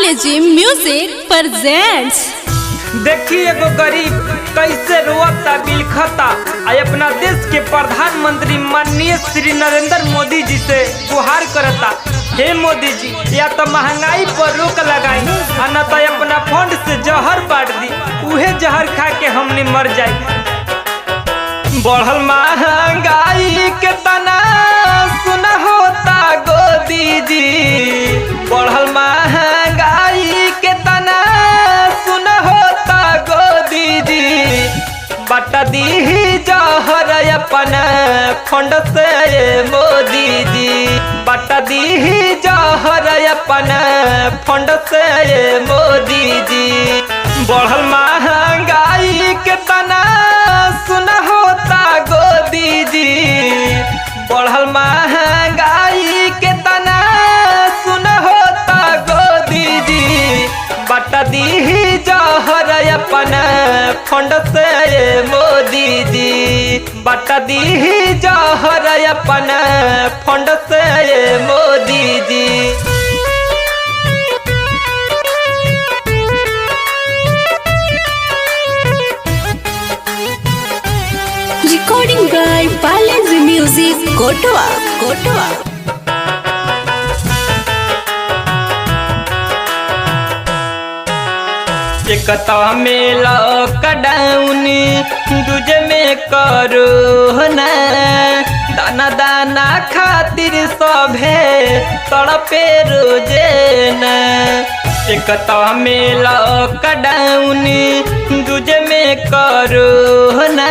Parle-G Music presents. देखी एगो गरीब कैसे रोता बिलखता आ अपना देश के प्रधानमंत्री माननीय श्री नरेंद्र मोदी जी से गुहार करता। हे मोदी जी, या तो महंगाई पर रोक लगाई आ न तो अपना फंड से जहर बांट दी, उहे जहर खा के हमने मर जाए। बढ़ल महंगाई के तना सुना होता गोदी जी, बढ़ल महंगाई के तना सुना होता गोदी जी, बट the जहर अपन फंड से मोदी जी, बट the जहर अपन फंड से मोदी जी। बढ़ल महंगाई के तना सुना होता गोदी जी, बढ़ल महंगाई के तना सुन होता गोदी जी, बट the जहर अपन फंड से मोदी जी, बट the जहर अपन फंड से Modi ji. Recording by Parle-G Music, Kotwa, Kotwa. एक तो में लॉकडाउन, दूजे में कोरोना, दाना दाना खातिर सभे तड़पे रोजेना। एक तो में लॉकडाउन, दूजे में कोरोना,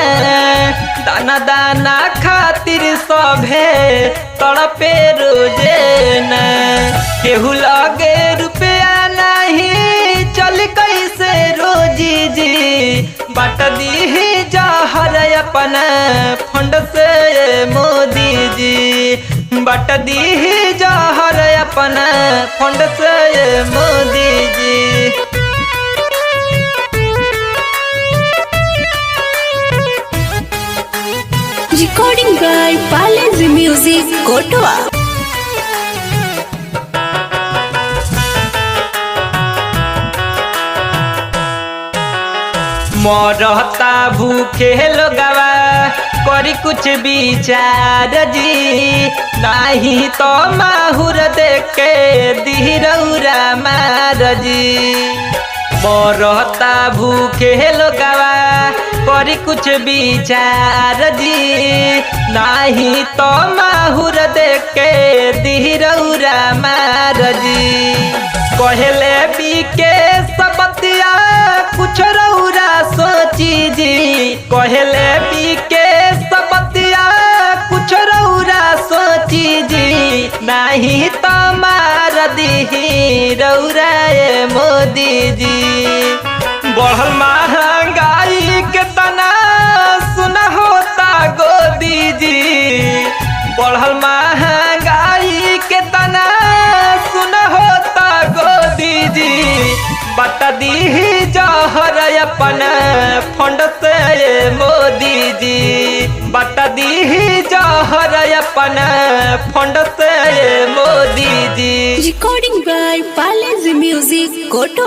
दाना दाना खातिर सभे तड़पे रोजेना। केहू लगे रुपया नहीं चल कैसे रोजी जी, बट the जहर अपन फंड से मोदी जी, बट the जहर अपन फंड से Modi ji. Recording by Parle-G Music, Kotwa. मरता भूखे लोगवा करी कुछ विचार जी, नहीं तो माहुर देखे दिरौरा मार जी। मरता भूखे लोगवा करी कुछ विचार जी, नहीं तो माहुर देखे दिरौरा मार जी। कहले बीके सबतिया कुछ रौरा सोची जी, कहले बीके सबतिया कुछ रौरा सोची जी, नहीं तो मार दी रौरा ए मोदी जी। बढ़ल महंगाई के तना सुना होता गोदी जी, बढ़ल महंगाई के तना सुना होता गोदी जी, बट the जहर अपन फंड से मोदी जी, बट the जहर अपन फंड से Modi ji. Recording by Parle-G Music, Kotwa.